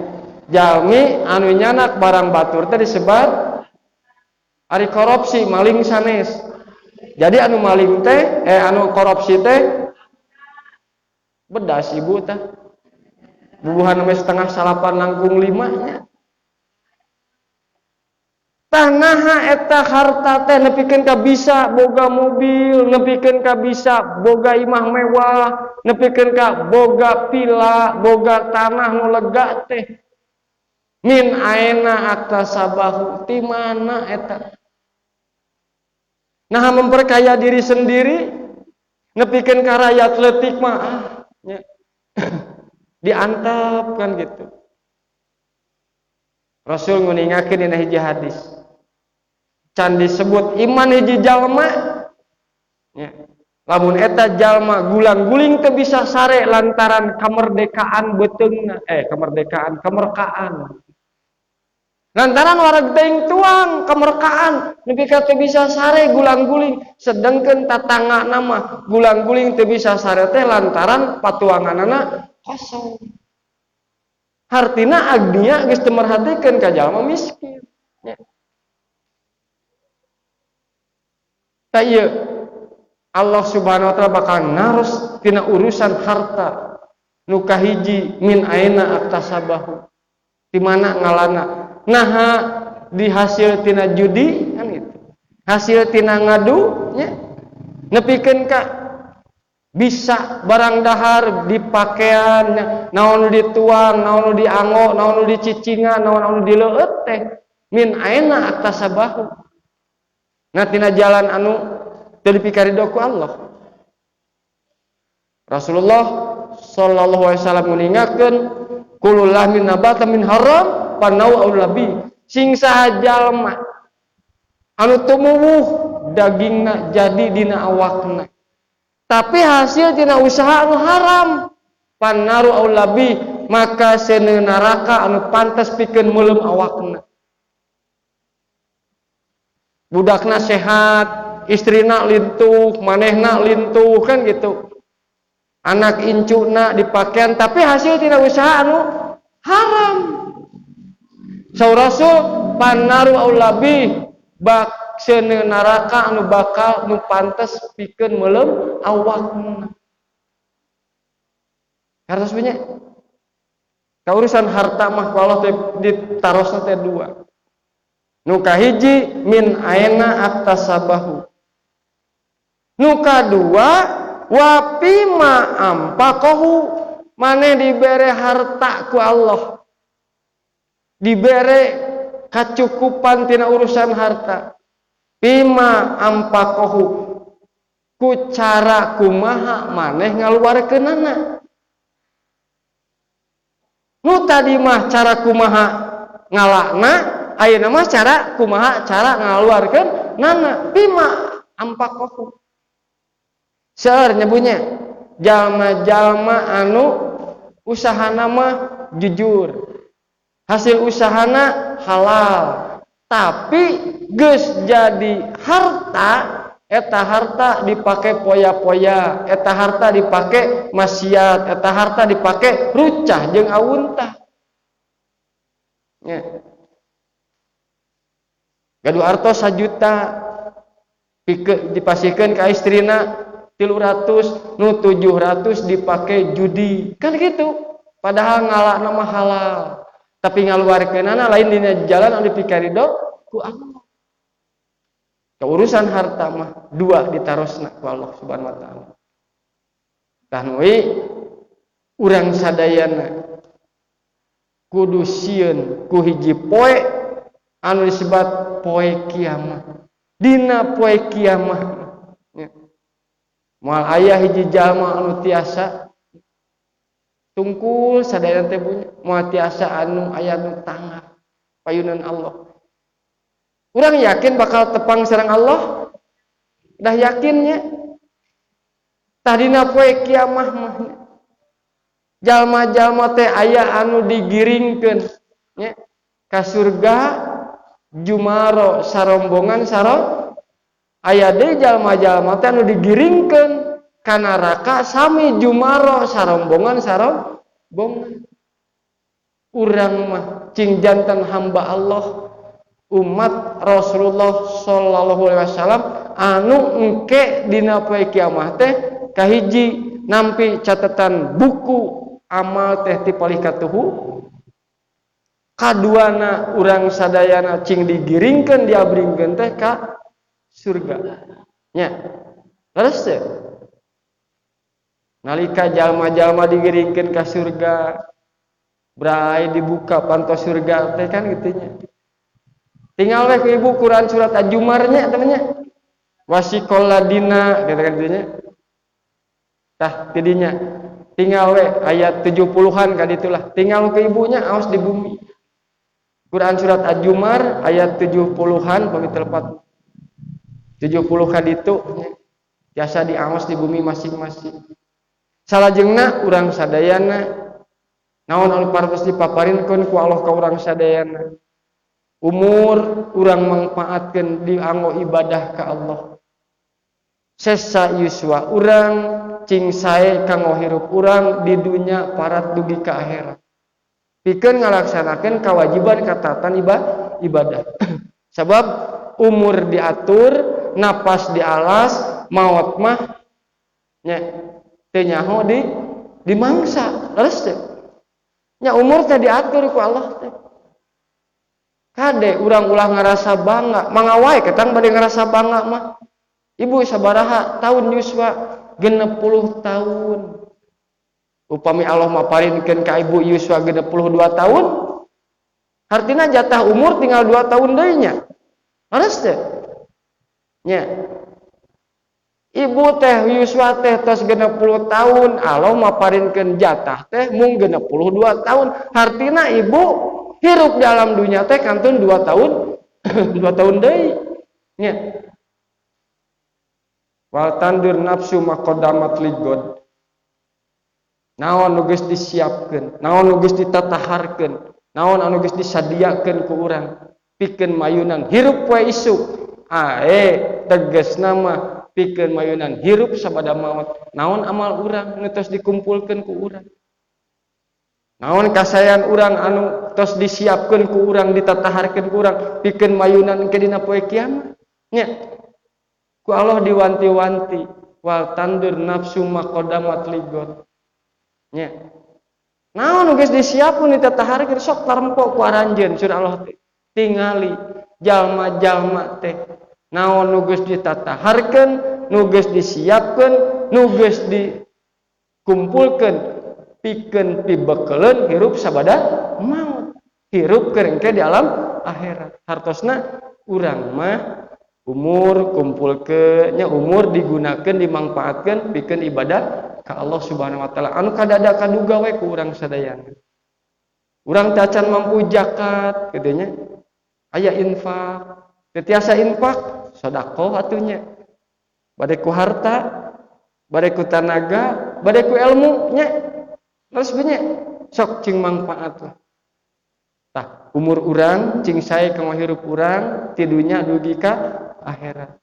Jalmi anu nyanak barang batur teh disebat ari korupsi maling sanes. Jadi anu maling teh anu korupsi teh bedas ibu teh. Bubuhan namanya setengah salapan langkung lima nya. Tah naha eta harta teh nepikeun ka bisa boga mobil, nepikeun ka bisa boga imah mewah, nepikeun ka boga pila, boga tanah nu lega teh. Min aena aktasabahu, ti mana eta? Nah memperkaya diri sendiri, nepikeun ka rakyat leutik mah ah nya. Diantep kan gitu. Rasul nguningakeun dina hiji hadis. Can disebut iman hiji jalma nya. Lamun eta jalma gulang-guling teu bisa sare lantaran kemerdekaan beuteungna, kemerdekaan, kemerkaan. Lantaran wareg teuing tuang kemerkaan nepi ka teu bisa sare gulang-guling, sedengkeun tatangga mah gulang-guling teu bisa sare teh lantaran patuanganana kosong. Hartina agnia geus teu merhatikeun ka jalma miskin nya. Tah ieu Allah Subhanahu wa taala bakal naros tina urusan harta nu kahiji min aina aktasabahu, di mana ngalana. Naha dihasil tina judi kan gitu, hasil tina ngadu nya, nepikeun ka bisa barang dahar dipakaian, naon nu dituang, naon nu dianggo, naon nu dicicingan, naon nu dileueut teh min aina aktasabahu. Nah tina jalan anu teu dipikarido ku Allah. Rasulullah sallallahu alaihi wasallam meninggalkan kullu lahmin nabata min haram fannaru aula bih. Sing saha jalma anu tumuwuh dagingna jadi dina awakna, tapi hasil tina usaha anu haram, fannaru aula bih, maka seuneu neraka anu pantas pikeun meuleum awakna. Budakna sehat, istrina lintuh, manehna lintuh, kan gitu, anak incuna dipakean, tapi hasil tina usaha anu haram. Saur Rasul, fannaru aula bih, bak seuneu neraka anu bakal nu pantes pikeun meuleum awakna. Hartos punya kaurusan harta mah ku Allah teh ditarosna teh dua. Nu kahiji, min aina iktasabahu. Nu kadua, wa fima anfaqahu. Maneh dibere harta ku Allah, dibere kacukupan tina urusan harta, fima anfaqahu, ku cara kumaha maneh ngaluarkeunana. Nu tadi mah cara kumaha ngalakna, ayeuna mah cara kumaha cara ngaluarkeun nana, fima anfaqahu. Seueur nyebunya jalma-jalma anu usahana mah jujur, hasil usahana halal, tapi geus jadi harta, eta harta dipake poya-poya, eta harta dipake maksiat, eta harta dipake rucah jeung awuntah ya. Gaduh artos 1 juta, dipasihkeun ka istrina 300, nu 700 dipake judi, kan gitu. Padahal ngalakna mah halal, tapi ngaluarkeunana lain dina jalan anu dipikarido ku Allah. Keurusan harta mah dua ditarosna ku Allah Subhanahu wa taala. Tah, urang sadayana kudu sieun ku hiji poe anu disebut poe kiamat. Dina poe kiamat ya, moal aya hiji jalma anu tiasa tungkul sadayana teh punya, moal tiasa anu aya nu tangah payunan Allah. Urang yakin bakal tepang sareng Allah, dah yakinnya. Tadina poe kiamah mah jalma-jalma teh aya anu digiringkeun nya ka surga jumaro sarombongan saro, aya deui jalma-jalma teh anu digiringkeun ka neraka sami jumaro sarombongan sarombongan. Urang mah cing janten hamba Allah, umat Rasulullah sallallahu alaihi wasallam anu engke dina poe kiamah teh kahiji nampi catatan buku amal teh ti palih katuhu, kaduana urang sadayana cing digiringkeun, diabringkeun teh ka surga nya. Terus teh nalika jalma-jalma digiringkeun ka surga, bray, dibuka panto surga teh, kan gitu nya. Tinggal we ku ibu Quran surat Az-Zumar nya temennya, wasiqal ladzina gitu kan gitu nya. Tah, tidinya tinggal we ayat 70-an kan itulah. Tinggal ke ibunya awas di bumi Quran surat Az-Zumar ayat 70-an, pami telepat 70 kan itu jasa diawas di bumi masing-masing. Salajengna urang sadayana naon anu parantos dipaparinkeun ku Allah ka urang sadayana, umur urang manfaatkeun dianggo ibadah ka Allah. Sesa yuswa urang cing sae kanggo hirup urang di dunya parat dugi ka akhirat, pikeun ngalaksanakeun kewajiban kataatan ibadah. Sebab umur diatur, napas dialas, maut mah nya teu nyaho di dimangsa. Leres teu nya? Umur teh diatur ku Allah teh. Kade urang ulah ngerasa bangga, mangga wae ketang bade ngerasa bangga mah. Ibu sabaraha tahun yuswa? 60 tahun. Upami Allah maparinkeun ka ibu yuswa 62 tahun, artinya jatah umur tinggal 2 tahun deui nya. Leres teu nya? Ibu teh yuswa teh tos 60 tahun, Allah maparinkeun jatah teh mung 62 tahun. Hartina ibu hirup dalam dunia teh kantun 2 tahun, 2 tahun deui. Nya. Wal tandur nafsu maqaddamat ligod. Naon nu geus disiapkeun, naon nu geus ditataharkeun, naon anu geus disadiakeun ku urang pikeun mayunan hirup poe isuk. Ae tegasna mah pikeun mayunan hirup sabada maot. Naon amal urang nu tos dikumpulkeun ku urang, naon kasayan urang anu tos disiapkeun ku urang, ditataharkeun ku urang pikeun mayunan engke dina poe kiamat. Nya ku Allah diwanti-wanti wal tandur nafsu maqaddamat ligod. Nya naon nu geus disiapkeun ditataharkeun sok tarempo ku aranjeun surah Allah teh. Tingali jalma-jalma teh naon nu geus ditataharkeun, nu geus disiapkeun, nu geus dikumpulkeun pikeun pibekeleun hirup sabada maut, hirup keur engke di alam akhirat. Hartosna urang mah umur kumpulkeun nya, umur digunakeun dimangfaatkeun pikeun ibadah ka Allah Subhanahu wa taala anu kadada kaduga we ku urang sadayana. Urang teh acan mampu zakat kitu nya, aya infak, teu tiasa infak sedekah atuh nya, bade ku harta, bade ku tanaga, bade ku ilmu nya, terus nya sok cing mangfaat lah. Tah umur urang cing sae kanggo hirup urang ti dunya dugi ka akhirat.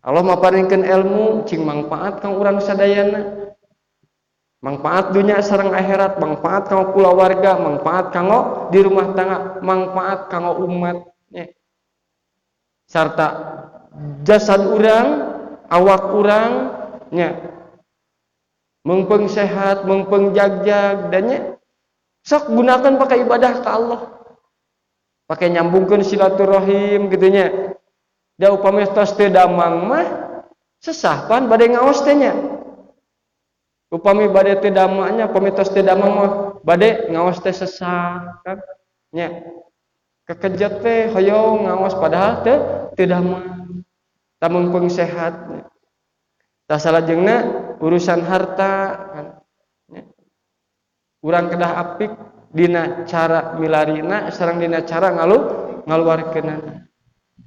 Allah maparinkeun ilmu cing mangfaat kanggo urang sadayana, mangfaat dunya sareng akhirat, mangfaat kanggo kulawarga, mangfaat kanggo di rumah tangga, mangfaat kanggo umat nya. Sarta jasad urang, awak urang nya meungpeung sehat, meungpeung jagjag dan nya sok gunakan pakai ibadah ka Allah, pakai nyambungkeun silaturahim kitu nya. Da upami tos teu damang mah sesah pan bade ngaos teh nya. Upami bade teu damangnya, upami tos teu damang mah bade ngaos teh sesah kan nya. Kekejet teh hoyong ngaos padahal teh teu damang. Tah meungpeung sehat nya. Tah salajengna urusan harta kan nya. Urang kedah apik dina cara milarina sareng dina cara ngaluarkeunana.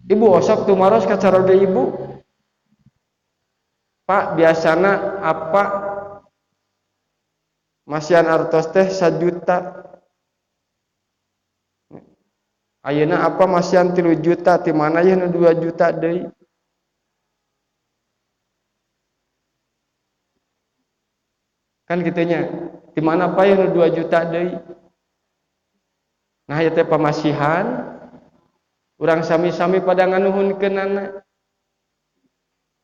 Ibu osok tumaros ka caroge ibu. Pak biasana apa masihan artos teh 1 juta. Ayeuna apa masihan 3 juta, ti mana ieu nu 2 juta deui? Kan kitu nya. Ti mana apa ieu nu 2 juta deui? Nah ieu teh pamasihan urang sami-sami pada nganuhunkeunana.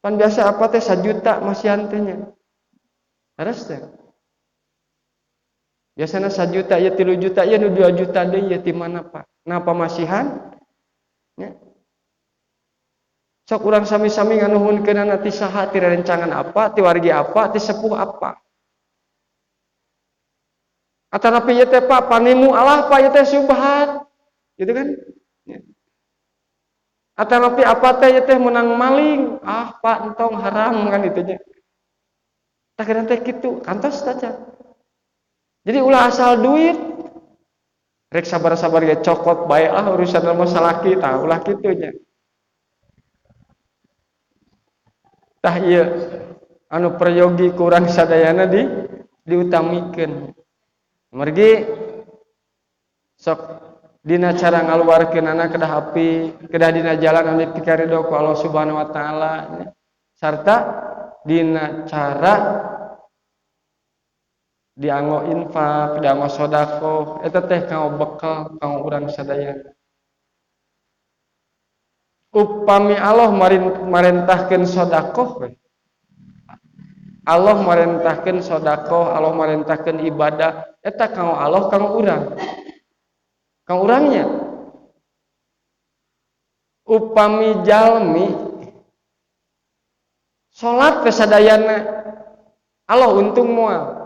Pan biasa apa teh 1 juta masihan teh nya. Harus teh. Biasana 1 juta ieu 3 juta ieu nu 2 juta deui ieu ti mana Pak? Nah pamasihan nya. Sok urang sami-sami nganuhunkeunana ti saha, ti rerencangan apa, ti wargi apa, ti sepuh apa. Atanapi ieu teh Pak panimu Allah Pak ieu teh subhat. Gitu kan? Ya. Atanapi apa teh ieu teh menang maling. Ah Pak entong haram kan itu nya. Tah geura teh kitu, kantos taca. Jadi ulah asal duit. Rek sabar-sabar ge cokot bae ah urusan mah salaki tah ulah kitu nya. Tah ieu anu peryogi kurang sadayana diutamikeun. Margi sok dina cara ngaluarkeunana kedah api, kedah dina jalan anu dipikarido ku Allah Subhanahu wa taala sarta dina cara dianggo infak, dianggo sedekah, eta teh kanggo bekal kanggo urang sadayana. Upami Allah marentahkeun sedekah we. Allah marentahkeun sedekah, Allah marentahkeun ibadah, eta kanggo Allah kanggo urang. Kanggo urangnya. Upami jalmi salat teh sadayana Allah untung moal.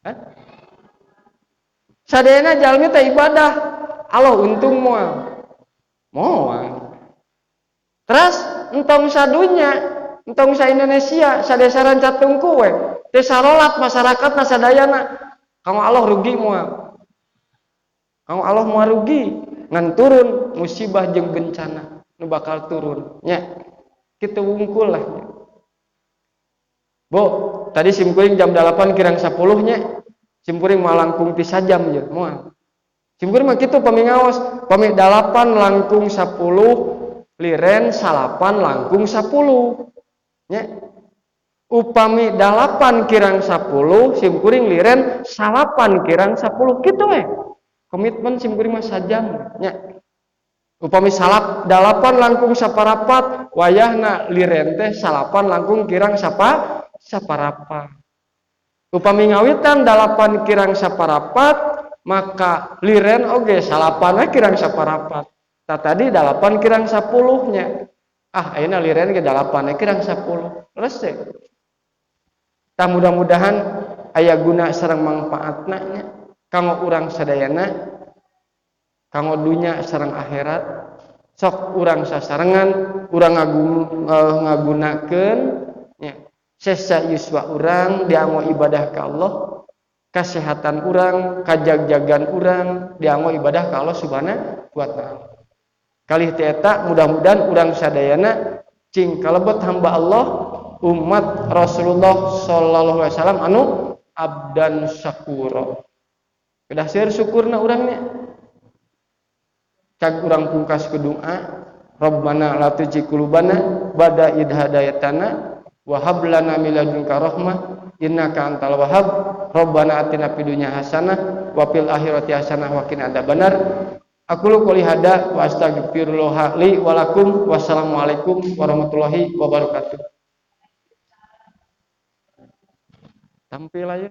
Hah? Sadayana jalmi teh ibadah, Allah untung moal. Moal. Terus entong sadunya Entong sa Indonesia, sa Desa Rancatungku we. Teu sarolat masyarakatna sadayana. Kanggo Allah rugi moal? Kanggo Allah moal rugi, ngan turun musibah jeung bencana nu bakal turun nya. Kitu wungkul lah nya. Bu, tadi simkuring jam 8 kirang 10 nya. Simkuring moal langkung ti sajam ye, moal. Simkuring mah kitu pami ngaos, pami 8 langkung 10 liren 9 langkung 10 nya. Upami 8 kirang 10 simkuring liren 9 kirang 10 kitu we. Komitmen simkuring mah sajam nya. Upami salap 8 langkung saparapat wayahna liren teh 9 langkung kirang saparapat. Upami ngawitan 8 kirang saparapat maka liren oge 9 we kirang saparapat. Tah tadi 8 kirang 10 nya. Ah, ayeuna liren ge 8 we kirang 10. Selesai. Tah mudah-mudahan aya guna sareng mangpaatna nya kanggo urang sadayana, kanggo dunya sareng akhirat. Sok urang sasarengan urang ngagunakeun nya sesa yuswa urang dianggo ibadah ka Allah, kesehatan urang, kajag-jagan urang dianggo ibadah ka Allah Subhanahu wa taala. Kalih ti eta mudah-mudahan urang sadayana cing kalebet hamba Allah, umat Rasulullah sallallahu alaihi wasallam anu abdan syakura. Kedah seueur syukurna urang nya. Cag urang pungkas ku doa, Rabbana la tuzigh qulubana ba'da idh hadaitana wa hab lana min ladunka rahmah innaka antal wahhab. Rabbana atina fid dunya hasanah wa fil akhirati hasanah wa qina adzabannar. Aqulu qouli hadza wa astaghfirullah li wa lakum. Wassalamualaikum warahmatullahi wabarakatuh. Tampil aja.